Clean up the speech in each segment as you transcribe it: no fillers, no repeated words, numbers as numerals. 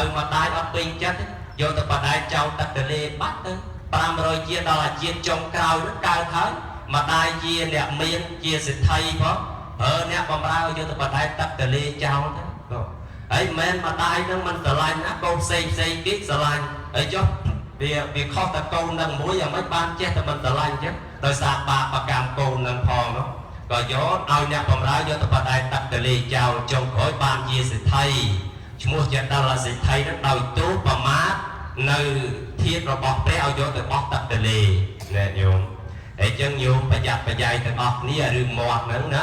ត្រូវម្ដាយអត់ពេញចិត្តយកទៅបដែតចោលទឹកទលេបាត់ទៅ500ជាតិដល់អាជាតិចុងក្រោយនោះកើតហើយម្ដាយជាអ្នកមានជាសេដ្ឋីផងប្រើអ្នកបំរើយកទៅបដែតទឹកទលេចោលទៅបាទហើយមិនមែនម្ដាយនឹងមិនស្រឡាញ់ណាកូនផ្សេងផ្សេងគេស្រឡាញ់ហើយចុះវាខុសតែកូននឹងមួយយ៉ាងម៉េចបានចេះតែមិនស្រឡាញ់អញ្ចឹងដោយសារបាបកម្មកូននឹងផងនោះក៏យកឲ្យអ្នកបំរើយកទៅបដែតទឹកទលេចោលចុងក្រោយបានជាសេដ្ឋីឈ្មោះជាដល់សេដ្ឋីនឹងដោយទូប្រមាទនៅធាតុរបស់ព្រះឲ្យយកទៅបោះទឹកទលេណែញោមហើយចឹងញោមប្រយ័ត្នប្រយែងទាំងអស់គ្នារឿងមាត់ហ្នឹងណា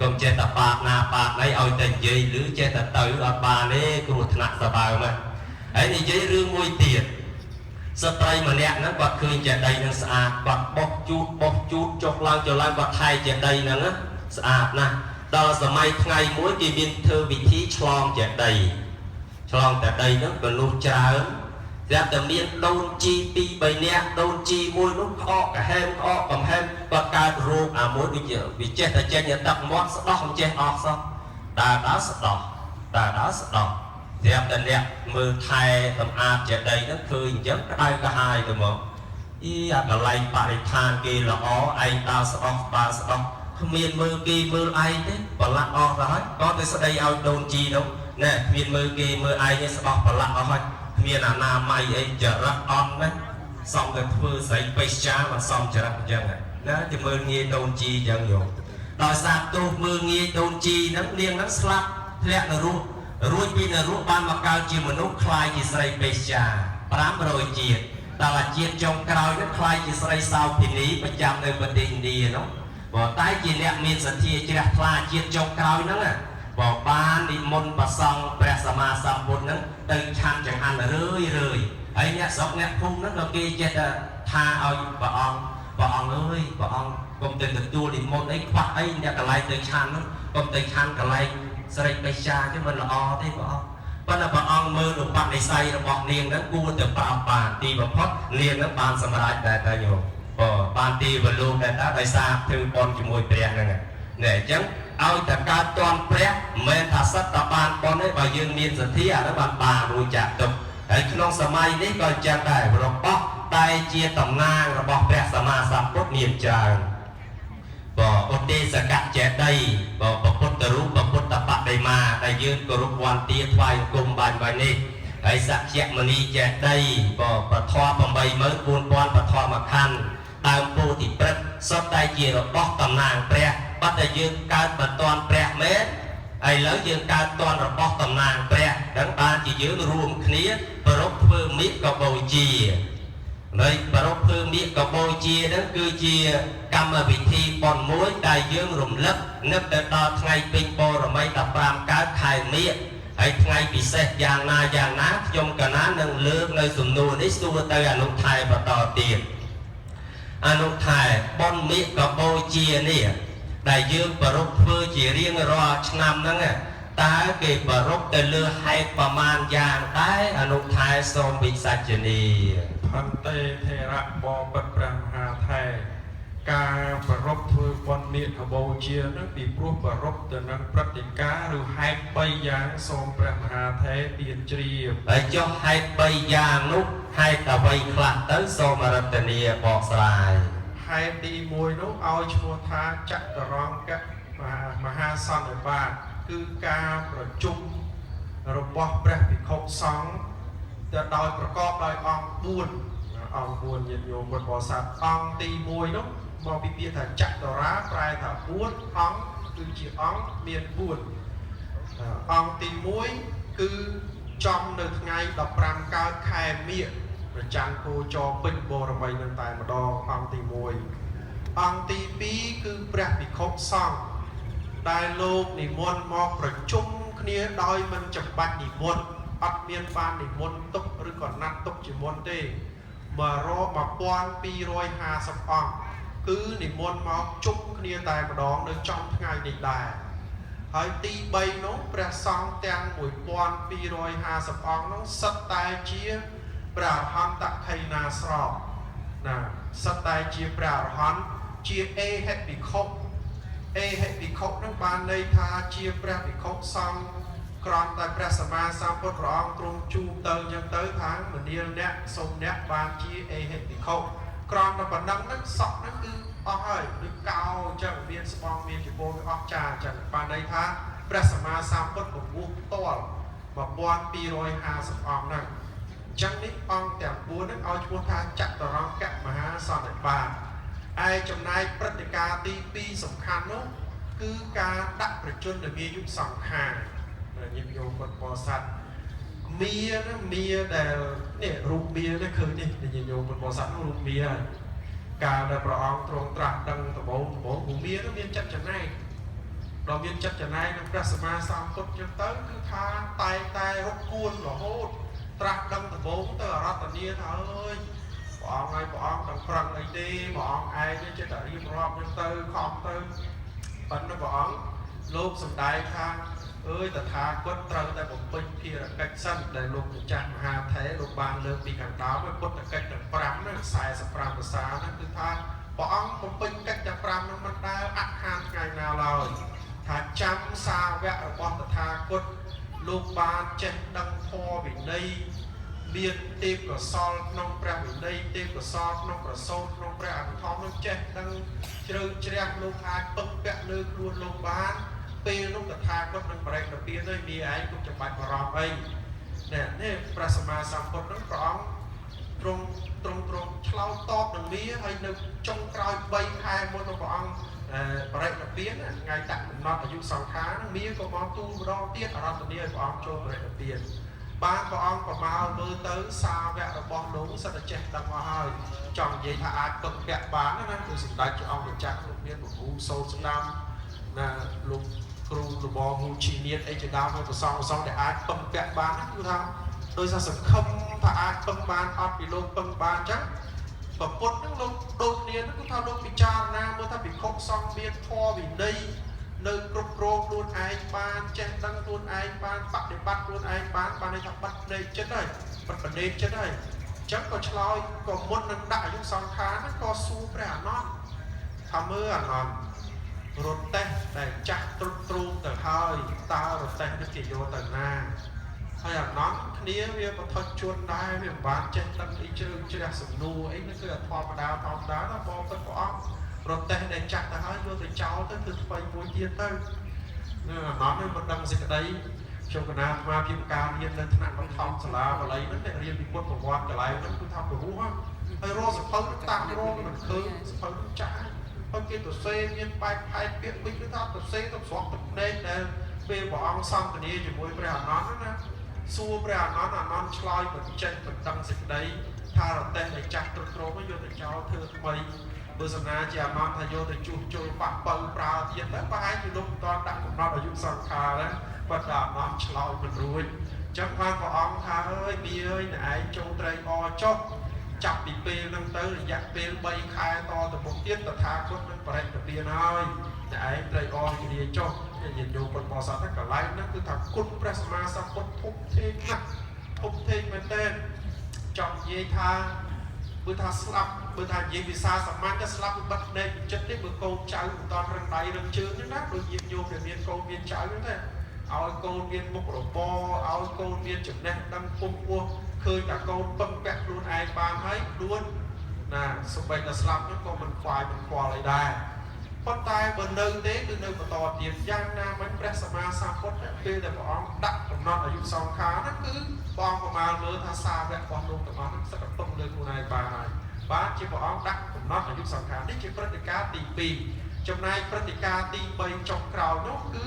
កុំចេះតែបាបណាបាបណីឲ្យតែនិយាយឬចេះតែទៅអត់បានទេគ្រោះថ្នាក់សបើមហើយនិយាយរឿងមួយទៀតស្ត្រីម្នាក់ហ្នឹងគាត់ឃើញចេតិយនឹងស្អាតគាត់បោះជូតបោះជូតចុះឡើងចុះឡើងគាត់ថែចេតិយហ្នឹងណាស្អាតណាស់ដល់សម័យថ្ងៃមួយគេមានធ្វើវិធីឆ្លងចេតិយឆ្លងចេតិយហ្នឹងក៏នោះច្រើនស្រាប់តែមានដូនជី2 3នាក់ដូនជីមួយនោះក្អកកាហែមក្អកកំហែមគាត់កើតរោគអាមួយដូចជាវាចេះតែចេញទឹកមាត់ស្ដោះមិនចេះអស់សោះដើរដើរស្ដោះដើរដើរស្ដោះស្រាប់តែអ្នកមើលថែសម្អាតចេតិយហ្នឹងឃើញអញ្ចឹងក្តៅក្រហាយទៅមកអីអាកន្លែងបរិស្ថានគេល្អឯងដើរស្ដោះដើរស្ដោះគ្មានមើលគេមើលឯងទេប្រឡាក់អស់ទៅហើយក៏ទៅស្ដីឲ្យដូនជីនោះណែគ្មានមើលគេមើលឯងទេស្ដោះប្រឡាក់អស់ហើយគ្មានអនាម័យអីចរិតអន់ណាសំតែធ្វើស្រីបេស្យាមិនសមចរិតអញ្ចឹងណាទៅមើលងាយដូនជីអញ្ចឹងយោដោយសារទោសមើលងាយដូនជីហ្នឹងនាងហ្នឹងស្លាប់ធ្លាក់នរករួចពីនរកបានមកកើតជាមនុស្សក្លាយជាស្រីបេស្យា500ជាតិដល់អាជាតិចុងក្រោយហ្នឹងក្លាយជាស្រីសោភិនីប្រចាំនៅប្រទេសឥណ្ឌានោះបើតែជាអ្នកមានសទ្ធាជ្រះថ្លាជាតិចុងក្រោយហ្នឹងបើបាននិមន្តប្រសង់ព្រះសម្មាសម្ពុទ្ធហ្នឹងទៅឆាន់ចង្ហាន់រឿយរឿយហើយអ្នកស្រុកអ្នកភូមិហ្នឹងក៏គេចេះតែថាឲ្យព្រះអង្គព្រះអង្គអើយព្រះអង្គកុំទៅទទួលនិមន្តអីខ្វះអីអ្នកកន្លែងទៅឆាន់ហ្នឹងកុំទៅឆាន់កន្លែងស្រីបេស្យាចឹងមិនល្អទេព្រះអង្គប៉ុន្តែព្រះអង្គមើលឧបនិស្ស័យរបស់នាងហ្នឹងគួរតែប្រោសបានទីបំផុតនាងហ្នឹងបានសម្រេចដែរតើញោមបើបានទីវលោកដែរតើដោយសារធ្វើបុណ្យជាមួយព្រះហ្នឹងនេះអញ្ចឹងឲ្យតែកើតតន់ព្រះមិនមែនថាសិតតែបានបុណ្យទេបើយើងមានសទ្ធាអានោះបានបានរួចចាក់ទុកហើយក្នុងសម័យនេះក៏អញ្ចឹងដែររបស់តែជាតំណាងរបស់ព្រះសម្មាសម្ពុទ្ធមានច្រើនបើឧទេសកចេតីបើពុទ្ធរូបពុទ្ធបដិមាដែលយើងគោរពវន្តាថ្វាយអង្គមបានបាយនេះហើយសក្យមនីចេតីបើពធ84000ពធមខណ្ឌដើមពោធិព្រឹក្សសុទ្ធតែជារបស់តំណាងព្រះបាត់តែយើងកើតបន្ទាន់ព្រះមែនឥឡូវយើងកើតតន់របស់តំណាងព្រះដឹងបានជាយើងរួមគ្នាប្រពធ្វើមិកបូជាហើយប្រពធ្វើមិកបូជាហ្នឹងគឺជាកម្មវិធីបុណ្យមួយដែលយើងរំលឹកនឹកទៅដល់ថ្ងៃពេញបូរមី15កើតខែមិញហើយថ្ងៃពិសេសយ៉ាងណាយ៉ាងណាខ្ញុំកណានឹងលើកនៅសំណួរនេះសួរទៅអនុថែបន្តទៀតអនុថែបុណ្យមិកបូជានេះដែលយើងប្រពធ្វើជារៀងរាល់ឆ្នាំហ្នឹងតើគេប្រពទៅលើហេតុប្រមាណយ៉ាងដែរអនុថែសូមវិសាជនី ផន្តេថេរៈបបិទ្ធព្រះមហាថេរការប្ររពធ្វើបុណ្យមាឃបូជានឹងពីព្រោះប្ររពទៅនឹងព្រឹត្តិការណ៍ឬហេតុ3យ៉ាងសូមព្រះមហាថេរទានជ្រាប ហើយចុះហេតុ3យ៉ាងនោះហេតុអ្វីខ្លះទៅសូមរតនាបកស្រាយ ហេតុទី1នោះឲ្យឈ្មោះថាចតរង្គមហាសន្និបាតគឺការប្រជុំរបស់ព្រះភិក្ខុសង្ឃទៅដោយប្រកបដោយអង្គ4អង្គ4ញាតិញោមពុទ្ធបរិស័ទអង្គទី1នោះមកពីពាក្យថាចតរាប្រែថា4អង្គគឺជាអង្គមាន4អង្គទី1គឺចំនៅថ្ងៃ15កើតខែមិញប្រច័នគោចរពេញបរមីនឹងតែម្ដងអង្គទី1អង្គទី2គឺព្រះភិក្ខុសង្ឃដែលលោកនិមន្តមកប្រជុំគ្នាដោយមិនចាំបាច់និមន្តអត់មានបាននិមន្តទុកឬក៏ណាត់ទុកជាមុនទេ1250អង្គគឺនិមន្តមកជុំគ្នាតែម្ដងនៅចំថ្ងៃនេះដែរហើយទី3នោះព្រះសង្ឃទាំង1250អង្គនោះសិតតែជាព្រះអរហន្តខៃណាស្រោបណាសិតតែជាព្រះអរហន្តជាអេហិភិក្ខុអេហិភិក្ខុនោះបានន័យថាជាព្រះភិក្ខុសង្ឃ ក្រំតែព្រះសម្មាសម្ពុទ្ធព្រះអង្គទ្រង់ជួបទៅអញ្ចឹងទៅថាមនាលអ្នកសូមអ្នកបានជាអេហិភិក្ខុក្រំតែប៉ុណ្ណឹងហ្នឹងសក់ហ្នឹងគឺអស់ហើយដូចកោអញ្ចឹងមានស្បង់មានចពោវាអស់ចាអញ្ចឹងបានន័យថាព្រះសម្មាសម្ពុទ្ធពពោះផ្ទាល់1250អង្គហ្នឹងអញ្ចឹងនេះអង្គទាំង4ហ្នឹងឲ្យឈ្មោះថាចតុរង្គមហាសន្និបាតឯចំណែកព្រឹត្តិការណ៍ទី2សំខាន់នោះគឺការដាក់ប្រជជនមាយុសង្ខារញាតិញោមពុទ្ធបរិស័ទមាណាមាដែលនេះរូបមានេះឃើញនេះញាតិញោមពុទ្ធបរិស័ទនោះរូបមាហើយកាលដែលព្រះអង្គទ្រង់ត្រាស់ដឹងដំបូងដំបូងមានោះមានចិត្តចំណែកដល់មានចិត្តចំណែកនឹងព្រះសម្មាសម្ពុទ្ធចឹងទៅគឺថាតែងតែរកគួនរហូតត្រាស់ដឹងដំបូងទៅអរតនីថាអើយព្រះអង្គហើយព្រះអង្គដឹងប្រឹងអីទេព្រះអង្គឯងចិត្តតែរៀបរាប់ចឹងទៅខំទៅប៉ុន្តែព្រះអង្គលោកសម្ដែងថាអើយតថាគតត្រូវតែបំពេញភារកិច្ចសិនដែលលោកម្ចាស់មហាថេរលោកបានលើកពីខាងដើមឲ្យពុទ្ធកិច្ចទាំង5ហ្នឹង45ភាសាហ្នឹងគឺថាព្រះអង្គបំពេញកិច្ចទាំង5ហ្នឹងមិនដែលអខានថ្ងៃណាឡើយថាចាំសាវករបស់តថាគតលោកបានចេះដឹងធម៌វិន័យមានទេពកោសលក្នុងព្រះវិន័យទេពកោសលក្នុងប្រសូតក្នុងព្រះអភិធម្មនោះចេះដឹងជ្រៅជ្រះលោកអាចពឹងពាក់លើខ្លួនលោកបានពេលនោះតថាគតនឹងបរិនិព្វានហើយមានឯងគុំចាំបាច់បារម្ភអីនេះនេះព្រះសម្មាសម្ពុទ្ធនឹងព្រះអង្គទ្រង់ទ្រង់ទ្រង់ឆ្លើយតបនឹងមាហើយនៅចុងក្រោយ3ខែមុននឹងព្រះអង្គបរិនិព្វានថ្ងៃដាក់កំណត់អាយុសង្ខារនឹងមាក៏មកទូលម្ដងទៀតអរតនីឲ្យព្រះអង្គចូលបរិនិព្វានបានព្រះអង្គប្រមាលមើលទៅសាវករបស់លោកសិតតែចេះដឹងអស់ហើយចង់និយាយថាអាចពឹងពាក់បានណាគឺសម្ដេចជាអង្គម្ចាស់លោកមានពពូសូត្រស្ដាំណាលោកគ្រូលបងហ៊ូជីនៀតអីជាដើមហើយប្រសងប្រសងដែលអាចពឹងពាក់បានគឺថាដោយសារសង្ឃឹមថាអាចពឹងបានអត់ពីលោកពឹងបានអញ្ចឹងប្រពុតនឹងលោកដូចគ្នានឹងគឺថាលោកពិចារណាមើលថាភិក្ខុសង្ឃមានធម៌វិន័យនៅគ្រប់គ្រងខ្លួនឯងបានចេះដឹងខ្លួនឯងបានបដិបត្តិខ្លួនឯងបានបានន័យថាបាត់ភ្នែកចិត្តហើយបាត់បដិចិត្តហើយអញ្ចឹងក៏ឆ្លើយក៏មុននឹងដាក់អាយុសង្ខារហ្នឹងក៏សួរព្រះអានន្ទថាមើលអានន្ទរទេះដែលចាស់ទ្រុឌទ្រោមទៅហើយតើរទេះនេះគេយកទៅណាហើយអានន្ទគ្នាវាបថុជជនដែរវាមិនបានចេះដឹងអីជ្រៅជ្រះសំណួរអីនេះគឺធម្មតាធម្មតាណាបងពិតព្រះអង្គរទេះដែលចាស់ទៅហើយយកទៅចោលទៅគឺថ្មីមួយទៀតទៅនឹងអានន្ទនេះមិនដឹងសេចក្តីខ្ញុំកណាអាត្មាភាពការរៀននៅថ្នាក់បឋមសាលាបាលីហ្នឹងតែរៀនពីពុទ្ធប្រវត្តិកន្លែងហ្នឹងគឺថាព្រោះហើយរកសភៅតាមរកមិនឃើញសភៅចាស់ហើយគេទៅសេមានបែបផែនពាក្យវិញគឺថាទៅសេទៅស្រក់ទឹកភ្នែកដែលពេលព្រះអង្គសន្ទនាជាមួយព្រះអានន្ទណាសួរព្រះអានន្ទអានន្ទឆ្លើយមិនចេះមិនដឹងសេចក្តីថារទេះដែលចាស់ទ្រុឌទ្រោមយកទៅចោលធ្វើថ្មីបើសំណាជាអានន្ទថាយកទៅជួសជុលប៉ះបើប្រើទៀតទៅប្រហែលជាលោកមិនទាន់ដាក់កំណត់អាយុសង្ខារដែរប៉ុន្តែអានន្ទឆ្លើយមិនរួចចឹងបានព្រះអង្គថាអើយមីអើយអ្នកឯងចូលត្រេកអរចុះចាប់ពីពេលហ្នឹងទៅរយៈពេល3ខែតទៅមុខទៀតតថាគតនឹងបរិនិព្វានហើយអ្នកឯងត្រេកអររីករាយចុះញាតិញោមពុទ្ធបរិស័ទកន្លែងហ្នឹងគឺថាគុណព្រះសម្មាសម្ពុទ្ធធំធេងណាស់ធំធេងមែនទែនចង់និយាយថាបើថាស្លាប់បើថានិយាយភាសាសាមញ្ញទៅស្លាប់វាបិទភ្នែកចិត្តទេបើកូនចៅមិនតាន់រឹងដៃរឹងជើងហ្នឹងណាដូចញាតិញោមដែលមានកូនមានចៅហ្នឹងទេឲ្យកូនមានមុខរបរឲ្យកូនមានចំណេះដឹងពុំពោះឃើញតែកូនពឹងពាក់ខ្លួនឯងបានហើយខ្លួនណាសូម្បីតែស្លាប់ហ្នឹងក៏មិនខ្វាយមិនខ្វល់អីដែរប៉ុន្តែបើនៅទេគឺនៅបន្តទៀតយ៉ាងណាមិនព្រះសម្មាសម្ពុទ្ធពេលដែលព្រះអង្គដាក់កំណត់អាយុសង្ខារហ្នឹងគឺព្រះអង្គប្រមាលមើលថាសាវករបស់លោកទាំងអស់ហ្នឹងសិតតែពឹងលើខ្លួនឯងបានហើយបាទជាព្រះអង្គដាក់កំណត់អាយុសង្ខារនេះជាព្រឹត្តិការណ៍ទី2ចំណែកព្រឹត្តិការណ៍ទី3ចុងក្រោយនោះគឺ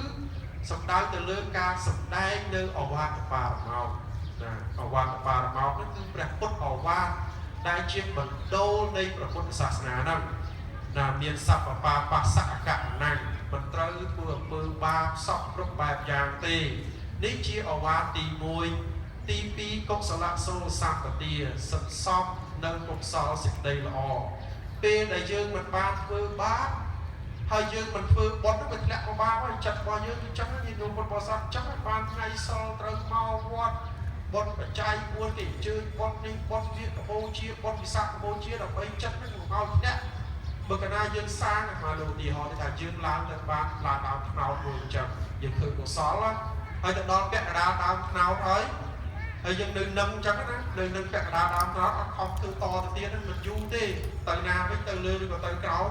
សំដៅទៅលើការសម្ដែងនៅអវាទបារមោកណាអវាទបារមោកនេះគឺព្រះពុទ្ធអវាទដែលជាបណ្ដូលនៃព្រះពុទ្ធសាសនាហ្នឹងណាមានសัพពបាបសកករណੰមិនត្រូវធ្វើអំពើបាបសពគ្រប់បែបយ៉ាងទេនេះជាអវាទទី1ទី2កុសលសូសម្បទាសន្សំនៅកុសលសេចក្តីល្អពេលដែលយើងមិនបានធ្វើបាបហើយយើងមិនធ្វើបុណ្យវាធ្លាក់មកបាបហើយចិត្តរបស់យើងគឺចឹងញាតិញោមពុទ្ធបរិស័ទចឹងឲ្យបានថ្ងៃសល់ត្រូវមកវត្តបុណ្យបច្ច័យ4គេអញ្ជើញបុណ្យនេះបុណ្យវាកបោជាបុណ្យវិសាខបូជាដើម្បីចិត្តនឹងកុំឲ្យធ្លាក់បើកាលណាយើងសាងមកលោកឧទាហរណ៍ថាយើងឡើងទៅបានឡើងដើមថ្នោតមួយអញ្ចឹងយើងឃើញកុសល ហើយទៅដល់ពាក់កណ្ដាលដើមថ្នោតហើយហើយយើងនៅនឹងអញ្ចឹងណានៅនឹងពាក់កណ្ដាលដើមថ្នោតអត់ខំធ្វើតទៅទៀតហ្នឹងមិនយូរទេទៅណាវិញទៅលើឬក៏ទៅក្រោម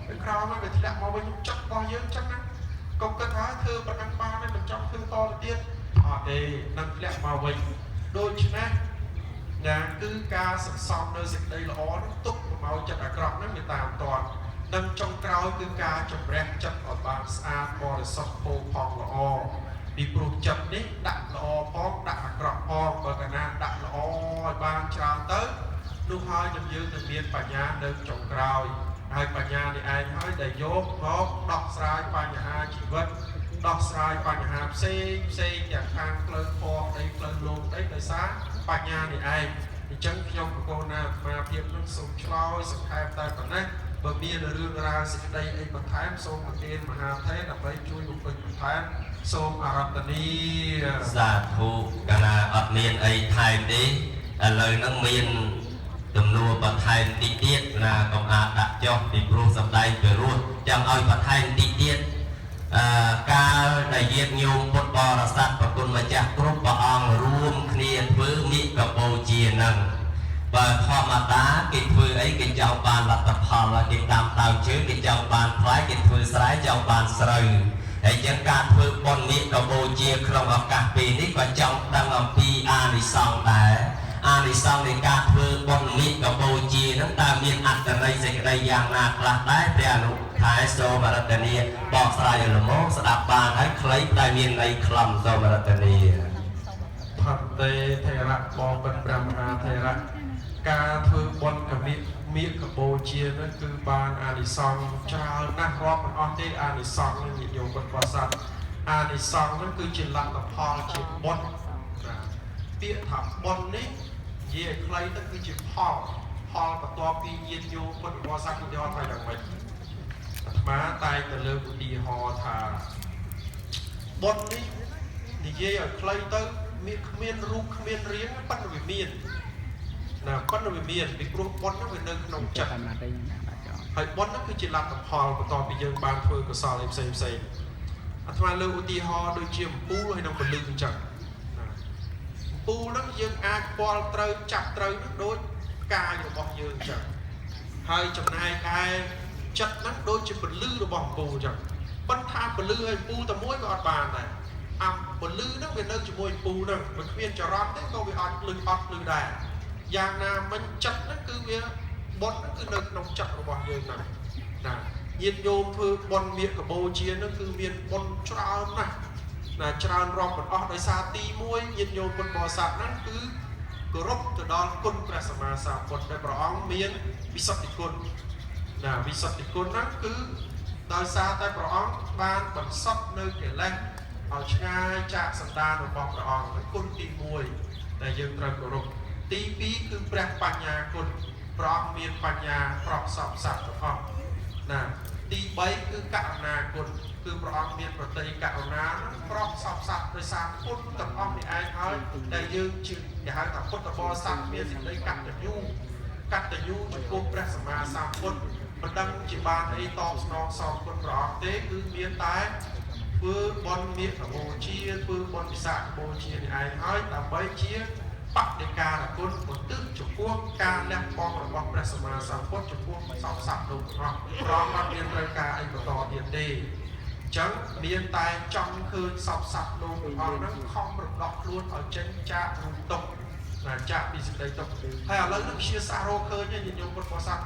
ទៅក្រោមហើយវាធ្លាក់មកវិញចិត្តរបស់យើងអញ្ចឹងណាកុំគិតថាធ្វើប៉ុណ្ណឹងបានហើយមិនចង់ធ្វើតទៅទៀតអត់ទេនឹងធ្លាក់មកវិញដូច្នេះណាគឺការសន្សំនៅសេចក្តីល្អនោះទុកកុំឲ្យចិត្តអាក្រក់ហ្នឹងវាតាមតន់និងចុងក្រោយគឺការជំរះចិត្តឲ្យបានស្អាតបរិសុទ្ធពោផង់ល្អពីព្រោះចិត្តនេះដាក់ល្អផងដាក់អាក្រក់ផងបើកាលណាដាក់ល្អឲ្យបានច្រើនទៅនោះហើយនឹងយើងនឹងមានបញ្ញានៅចុងក្រោយហើយបញ្ញានេះឯងហើយដែលយកមកដោះស្រាយបញ្ហាជីវិតដោះស្រាយបញ្ហាផ្សេងផ្សេងទាំងខាងផ្លូវធម៌ដីផ្លូវលោកដីដោយសារបញ្ញានេះឯងអញ្ចឹងខ្ញុំបកូនណាអាត្មាភាពនឹងសូមឆ្លើយសង្ខេបតែប៉ុណ្ណេះបើមានរឿងរ៉ាវសេចក្តីអីបន្ថែមសូមប្រគេនមហាថេរដើម្បីជួយបំពេញបន្ថែមសូមអារតនី សាធុកាលណាអត់មានអីថែមទេឥឡូវហ្នឹងមានទំនួលបន្ថែមតិចទៀតណាកុំអាចដាក់ចុះពីព្រោះសំដែងពីរោះចង់ឲ្យបន្ថែមតិចទៀតអឺកាលដែលញាតិញោមពុទ្ធបរិស័ទប្រគុណម្ចាស់គ្រប់ព្រះអង្គរួមគ្នាធ្វើមិកបូជាហ្នឹងបើធម្មតាគេធ្វើអីគេចង់បានលទ្ធផលគេដាំដើមឈើគេចង់បានផ្លែគេធ្វើស្រែចង់បានស្រូវហើយចឹងការធ្វើបុណ្យមាគបូជាក្នុងឱកាសពេលនេះក៏ចង់ដឹងអំពីអានិសង្សដែរអានិសង្សនៃការធ្វើបុណ្យមាគបូជាហ្នឹងតើមានអត្ថន័យសេចក្តីយ៉ាងណាខ្លះដែរព្រះអនុថែសូមរតនាបកស្រាយឲ្យល្មមស្ដាប់បានហើយខ្លីតែមានន័យខ្លំសូមរតនា ផន្តេថេរៈបងពិតព្រះមហាថេរៈការធ្វើបុណ្យកមិមាគបូជានោះគឺបានអានិសង្សច្រើនណាស់រាប់មិនអស់ទេអានិសង្សនឹងនិយមពុទ្ធបរិស័ទអានិសង្សនោះគឺជាលទ្ធផលជាបុណ្យណាពាក្យថាបុណ្យនេះនិយាយឲ្យខ្លីទៅគឺជាផលផលបន្ទាប់ពីញាតិញោមពុទ្ធបរិស័ទឧទាហរណ៍ថាយ៉ាងម៉េចអាត្មាតែងតែលើកឧទាហរណ៍ថាបុណ្យនេះនិយាយឲ្យខ្លីទៅមានគ្មានរូបគ្មានរាងប៉ុន្តែវាមានណាប៉ុន្តែវាមានពីព្រោះបុណ្យហ្នឹងវានៅក្នុងចិត្តហើយបុណ្យហ្នឹងគឺជាលទ្ធផលបន្ទាប់ពីយើងបានធ្វើកុសលអីផ្សេងផ្សេងអាត្មាលើកឧទាហរណ៍ដូចជាអំពូលហើយនឹងពលឹងអញ្ចឹងណាអំពូលហ្នឹងយើងអាចពាល់ត្រូវចាប់ត្រូវនឹងដូចកាយរបស់យើងអញ្ចឹងហើយចំណែកឯចិត្តហ្នឹងដូចជាពលឺរបស់អំពូលអញ្ចឹងប៉ុន្តែពលឺហើយអំពូលតែមួយក៏អត់បានដែរអំពលឺហ្នឹងវានៅជាមួយអំពូលហ្នឹងវាគ្មានចរន្តទេក៏វាអត់ភ្លឺអត់ភ្លឺដែរយ៉ាងណាមិញចិត្តហ្នឹងគឺវាបុណ្យហ្នឹងគឺនៅក្នុងចិត្តរបស់យើងហ្នឹងណាញាតិញោមធ្វើបុណ្យមាគបូជាហ្នឹងគឺមានបុណ្យច្រើនណាស់ណាច្រើនរាប់មិនអស់ដោយសារទី1ញាតិញោមពុទ្ធបរិស័ទហ្នឹងគឺគោរពទៅដល់គុណព្រះសម្មាសម្ពុទ្ធដែលព្រះអង្គមានវិសុទ្ធិគុណណាវិសុទ្ធិគុណហ្នឹងគឺដោយសារតែព្រះអង្គបានបន្សុទ្ធនៅកិលេសឲ្យឆ្ងាយចាកសន្តានរបស់ព្រះអង្គគុណទី1ដែលយើងត្រូវគោរពទី2គឺព្រះបញ្ញាគុណព្រះអង្គមានបញ្ញាប្រកសពសត្វទាំងអស់ណាទី3គឺករុណាគុណគឺព្រះអង្គមានប្រតិករុណានឹងប្រកសពសត្វដោយសារគុណទាំងអស់នេះឯងហើយដែលយើងជឿគេហៅថាពុទ្ធបរិស័ទមានសេចក្តីកតញ្ញូកតញ្ញូចំពោះព្រះសម្មាសម្ពុទ្ធមិនដឹងជាបានអីតបស្នងសងគុណព្រះអង្គទេគឺមានតែធ្វើបុណ្យមាគបូជាធ្វើបុណ្យវិសាខបូជានេះឯងហើយដើម្បីជាបដិការគុណឧទ្ទិសចំពោះការលះបង់របស់ព្រះសម្មាសម្ពុទ្ធចំពោះសពសត្វលោកទាំងអស់ព្រះអង្គអត់មានត្រូវការអីបន្តទៀតទេអញ្ចឹងមានតែចង់ឃើញសពសត្វលោកទាំងអស់ហ្នឹងខំរំដោះខ្លួនឲ្យចេញចាករូបទុក្ខណាចាកពីសេចក្តីទុក្ខហើយឥឡូវនេះវិទ្យាសាស្ត្ររកឃើញញាតិញោមពុទ្ធបរិស័ទ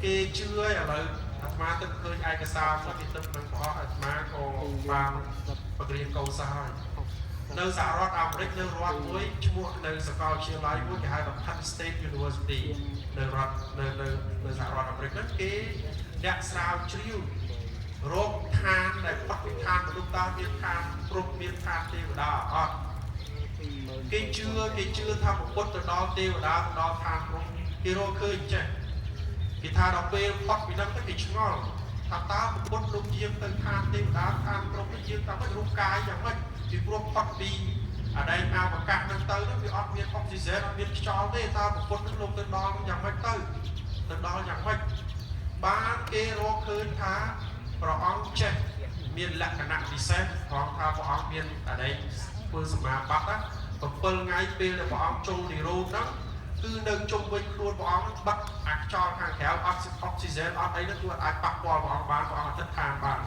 គេជឿហើយឥឡូវអាត្មាទៅឃើញឯកសារមួយគេទៅនឹងព្រះអង្គអាត្មាក៏បានបក្រៀនកោសាហើយនៅសហរដ្ឋអាមេរិកនៅរដ្ឋមួយឈ្មោះនៅសាកលវិទ្យាល័យមួយគេហៅថា Penn State University នៅរដ្ឋនៅនៅនៅសហរដ្ឋអាមេរិកហ្នឹងគេអ្នកស្រាវជ្រាវរកឋានដែលបតិឋានមនុស្សតើមានឋានព្រំមានឋានទេវតាអត់គេជឿគេជឿថាពុទ្ធទៅដល់ទេវតាទៅដល់ឋានព្រំគេរកឃើញចេះគេថាដល់ពេលផុតពីហ្នឹងទៅគេឆ្ងល់ថាតើពុទ្ធលោកយាងទៅឋានទេវតាឋានព្រំទៅយាងតាមរូបកាយយ៉ាងម៉េចពីព្រោះផុតពីអដែងអវកាសហ្នឹងទៅហ្នឹងវាអត់មានអុកស៊ីហ្សែនអត់មានខ្យល់ទេតើពុទ្ធហ្នឹងលោកទៅដល់យ៉ាងម៉េចទៅទៅដល់យ៉ាងម៉េចបានគេរកឃើញថាព្រះអង្គចេះ មានលក្ខណៈពិសេសផងថាព្រះអង្គមានអីធ្វើសមាបត្តិណា7ថ្ងៃពេលដែលព្រះអង្គចូលនិរោធហ្នឹងគឺនៅជុំវិញខ្លួនព្រះអង្គបិទអាខ្យល់ខាងក្រៅអត់អុកស៊ីហ្សែនអត់អីហ្នឹងគឺអាចប៉ះពាល់ព្រះអង្គបានព្រះអង្គអធិដ្ឋានបាន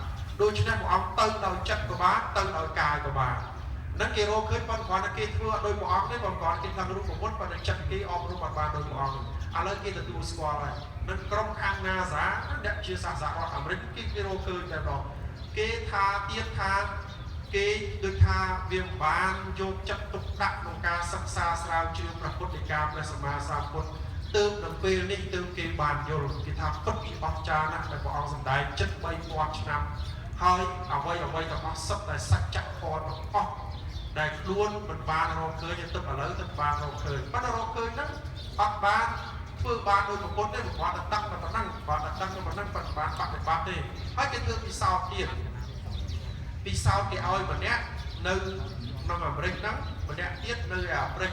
ដូច្នេះព្រះអង្គទៅដោយចិត្តក៏បានទៅដោយកាយក៏បានហ្នឹងគេរកឃើញប៉ុន្តែគ្រាន់តែគេធ្វើអត់ដោយព្រះអង្គទេប៉ុន្តែគ្រាន់គេដឹងរូបមន្តប៉ុន្តែចិត្តគេអប់រំអត់បានដោយព្រះអង្គឥឡូវគេទទួលស្គាល់ហើយនឹងក្រុមខាង NASA អ្នកជាសាស្ត្រសហរដ្ឋអាមេរិកគេគេរកឃើញតែម្ដងគេថាទៀតថាគេដូចថាវាមិនបានយកចិត្តទុកដាក់ក្នុងការសិក្សាស្រាវជ្រាវព្រះពុទ្ធដីកាព្រះសម្មាសម្ពុទ្ធទើបដល់ពេលនេះទើបគេបានយល់គេថាពិតជាអស្ចារ្យណាស់ដែលព្រះអង្គសម្ដែងជិត3000ឆ្នាំហើយអ្វីអ្វីទាំងអស់សុទ្ធតែសច្ចធម៌ទាំងអស់ដែលខ្លួនមិនបានរកឃើញទៅឥឡូវទៅបានរកឃើញប៉ុន្តែរកឃើញហ្នឹងអត់បានធ្វើបានដោយប្រពន្ធទេព្រោះតែដឹងតែប៉ុណ្ណឹងគាត់តែដឹងតែប៉ុណ្ណឹងប៉ុន្តែបានបប្រតិបត្តិទេហើយគេធ្វើពិសោធន៍ទៀតពិសោធន៍គេឲ្យម្នាក់នៅក្នុងអាមេរិកហ្នឹងម្នាក់ទៀតនៅអាហ្វ្រិក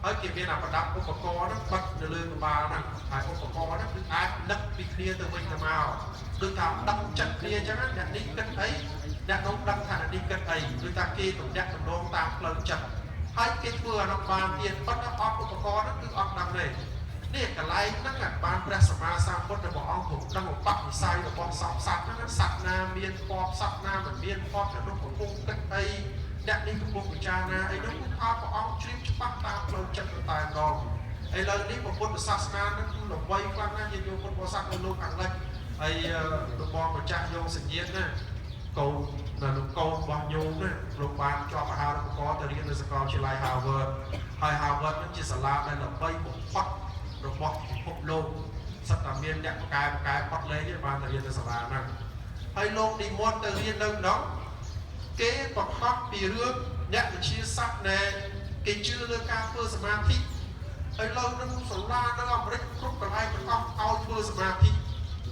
ហើយគេមានអាប្រដាប់ឧបករណ៍ហ្នឹងបិទនៅលើក្បាលហ្នឹងហើយឧបករណ៍ហ្នឹងគឺអាចនឹកពីគ្នាទៅវិញទៅមកដូចថាដឹងចិត្តគ្នាអញ្ចឹងអ្នកនេះគិតអីអ្នកនោះដឹងថាអ្នកនេះគិតអីដូចថាគេទំនាក់ទំនងតាមផ្លូវចិត្តហើយគេធ្វើអានោះបានទៀតប៉ុន្តែអត់ឧបករណ៍ហ្នឹងគឺអត់ដឹងទេនេះកន្លែងហ្នឹងបានព្រះសម្មាសម្ពុទ្ធរបស់អង្គទ្រង់ដឹងឧបនិស្ស័យរបស់សពសត្វហ្នឹងសត្វណាមានពណ៌សត្វណាមិនមានពណ៌អ្នកនោះកំពុងគិតអីអ្នកនេះកំពុងពិចារណាអីនោះគឺថាព្រះអង្គជ្រាបច្បាស់តាមផ្លូវចិត្តទៅតែម្ដងឥឡូវនេះពុទ្ធសាសនាហ្នឹងគឺល្បីខ្លាំងណាស់ញាតិញោមពុទ្ធបរិស័ទនៅលោកខាងលិចហើយលោកបងម្ចាស់យោងសញ្ញាតណាកូននៅលោកកូនរបស់ញោមណាលោកបានជាប់អាហារូបករណ៍ទៅរៀននៅសាកលវិទ្យាល័យ Harvard ហើយ Harvard ហ្នឹងជាសាលាដែលល្បីបំផុតរបស់ពិភពលោកសិតតែមានអ្នកបកកែបកកែផុតលេខទេបានទៅរៀននៅសាលាហ្នឹងហើយលោកនិមន្តទៅរៀននៅក្នុងគេប្រកាសពីរឿងអ្នកវិទ្យាសាស្ត្រដែលគេជឿលើការធ្វើសមាធិហើយលោកនឹងសាលានៅអាមេរិកគ្រប់កន្លែងទាំងអស់ឲ្យធ្វើសមាធិ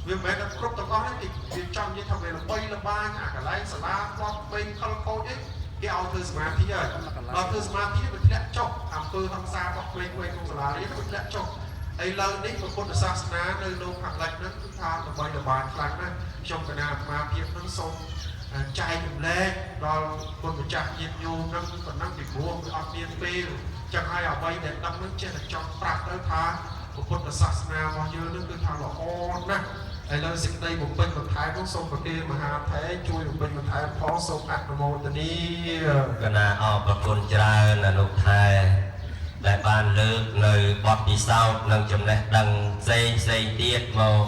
វាមិនមែនតែគ្រប់ទាំងអស់ទេគេចង់និយាយថាវាល្បីល្បាញអាកន្លែងសាលាធ្លាប់ពេញខលខូចអីគេឲ្យធ្វើសមាធិហើយដល់ធ្វើសមាធិវាធ្លាក់ចុះអំពើហិង្សារបស់ក្មេងៗក្នុងសាលារៀនវាធ្លាក់ចុះឥឡូវនេះពុទ្ធសាសនានៅលោកខាងលិចហ្នឹងគឺថាល្បីល្បាញខ្លាំងណាស់ខ្ញុំកណាអាត្មាភាពហ្នឹងសូមចែករំលែកដល់គុណម្ចាស់ញាតិញោមហ្នឹងប៉ុណ្ណឹងពីព្រោះវាអត់មានពេលចឹងហើយអ្វីដែលដឹងហ្នឹងចេះតែចង់ប្រាប់ទៅថាពុទ្ធសាសនារបស់យើងហ្នឹងគឺថាល្អណាស់ឥឡូវសេចក្តីបំពេញបន្ថែមនោះសូមប្រគេនមហាថេរជួយបំពេញបន្ថែមផងសូមអនុមោទនា កណាអរប្រគុណច្រើនអនុថែដែលបានលើកនៅបទពិសោធន៍និងចំណេះដឹងផ្សេងផ្សេងទៀតមក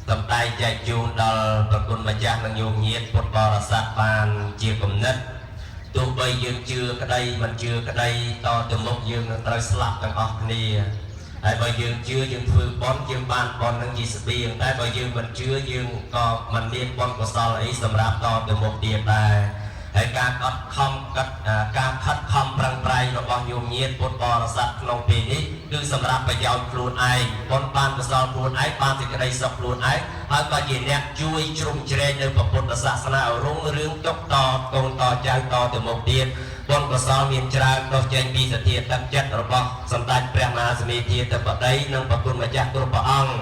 សំដែងចែកជូនដល់ប្រគុណម្ចាស់និងញោមញាតិពុទ្ធបរិស័ទបានជាគំនិតទោះបីយើងជឿក្តីមិនជឿក្តីតទៅមុខយើងនឹងត្រូវស្លាប់ទាំងអស់គ្នាហើយបើយើងជឿយើងធ្វើបុណ្យយើងបានបុណ្យនឹងជាស្បៀងតែបើយើងមិនជឿយើងក៏មិនមានបុណ្យកុសលអីសម្រាប់តទៅមុខទៀតដែរហើយការកត់ខំកត់ការខិតខំប្រឹងប្រែងរបស់ញោមញាតិពុទ្ធបរិស័ទក្នុងពេលនេះគឺសម្រាប់ប្រយោជន៍ខ្លួនឯងបុណ្យបានកុសលខ្លួនឯងបានសេចក្តីសុខខ្លួនឯងហើយក៏ជាអ្នកជួយជ្រោមជ្រែងនៅពុទ្ធសាសនាឲ្យរុងរឿងទុកតកូនតចៅតទៅមុខទៀតបុណ្យកុសលមានច្រើនដុសចេញពីសទ្ធាទឹកចិត្តរបស់សម្ដេចព្រះមហាសមេធាធិបតីនិងប្រគុណម្ចាស់គ្រប់ព្រះអង្គ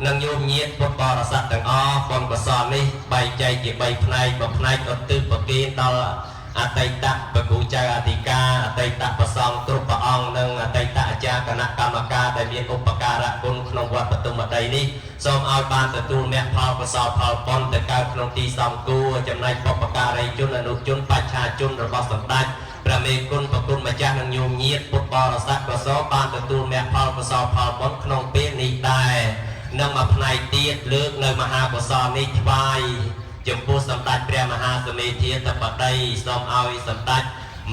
និងញោមញាតិពុទ្ធបរិស័ទទាំងអស់បុណ្យកុសលនេះបែងចែកជា3ផ្នែកមួយផ្នែកឧទ្ទិសប្រគេនដល់អតីតប្រគូចៅអធិការអតីតប្រសង្ឃគ្រប់ព្រះអង្គនិងអតីតអាចារ្យគណៈកម្មការដែលមានឧបការៈគុណក្នុងវត្តបទុមតីនេះសូមឲ្យបានទទួលមគ្គផលកុសលផលបុណ្យទៅកើតក្នុងទីសំគួរចំណែកបុព្វការីជនអនុជនបច្ឆាជនរបស់សម្ដេចព្រះមេគុណប្រគុណម្ចាស់និងញោមញាតិពុទ្ធបរិស័ទក៏សូមបានទទួលមគ្គផលកុសលផលបុណ្យក្នុងពេលនេះដែរនិងមួយផ្នែកទៀតលើកនៅមហាកុសលនេះថ្វាយចំពោះសម្ដេចព្រះមហាសមេធាធិបតីសូមឲ្យសម្ដេច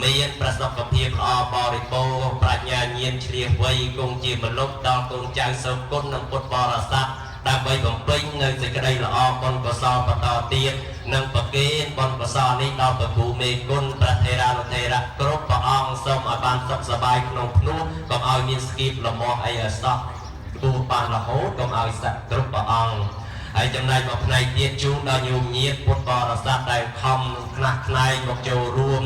មានប្រសុខភាពល្អបរិបូរណ៍ប្រាជ្ញាញាណឆ្លៀសវៃគង់ជាម្លប់ដល់កូនចៅសូមគុណនិងពុទ្ធបរិស័ទដើម្បីបំពេញនៅសេចក្តីល្អបុណ្យកុសលបន្តទៀតនិងប្រគេនបុណ្យកុសលនេះដល់ព្រះគ្រូមេគុណព្រះថេរានុថេរៈគ្រប់ព្រះអង្គសូមឲ្យបានសុខសប្បាយក្នុងភ្នោះកុំឲ្យមានស្គៀបលមាស់អីឲ្យសោះគូបានរហូតកុំឲ្យសឹកគ្រប់ព្រះអង្គហើយចំណែកមួយផ្នែកទៀតជូនដល់ញោមញាតិពុទ្ធបរិស័ទដែលខំខ្នះខ្នែងមកចូលរួម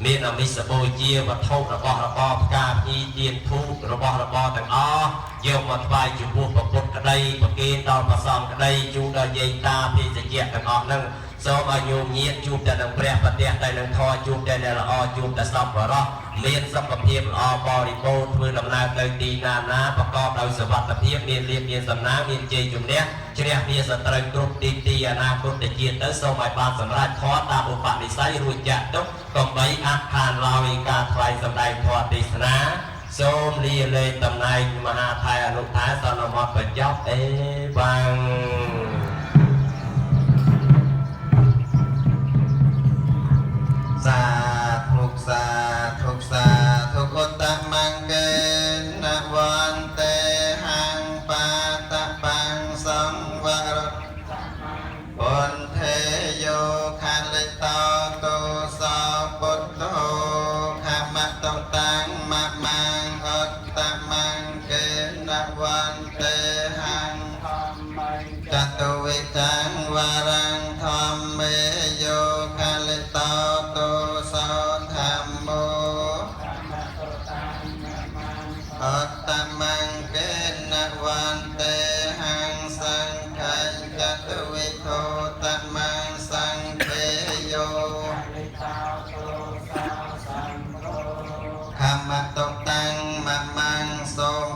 មានអមិសបូជាវត្ថុរបស់របរផ្កាភ្ញីទៀនធូប របស់របរទាំងអស់យកមកថ្វាយចំពោះព្រះពុទ្ធក្តីប្រគេនដល់ព្រះសង្ឃក្តីជូនដល់យាយតាភេសជ្ជៈទាំងអស់ហ្នឹងសូមឲ្យញោមញាតជួបតែនឹងព្រះប្រទះតែនឹងធម៌ជួបតែអ្នកល្អជួបតែសប្បុរសមានសុខភាពល្អបរិបូរណ៍ធ្វើដំណើរទៅទីណាណាប្រកបដោយសុវត្ថិភាពមានលាភមានសំណាងមានជ័យជំនះជ្រះវាសត្រូវគ្រប់ទីទីអនាគតជាតិទៅសូមឲ្យបានសម្រេចធម៌តាមឧបនិស្ស័យរួចចាក់ទុកកុំបីអាក់ខានឡើយការថ្លែងសម្ដែងធម៌ទេសនាសូមលាលែងតំណែងមហាថៃអនុថែសន្មតបញ្ចប់អេវ៉ាំង សាធុសាធុសាធុឧត្តមង្គេនវន្ទេហੰបាតបាំងសង្វរពុនធេយោខលិតោទោសោពុទ្ធោខមតតាំងមមੰឧត្តមង្គេនវន្ទេហੰចតុវិតាំងវរੰធម្មេយោខលិតោទោសោធម្មោអត្តមង្គេនវន្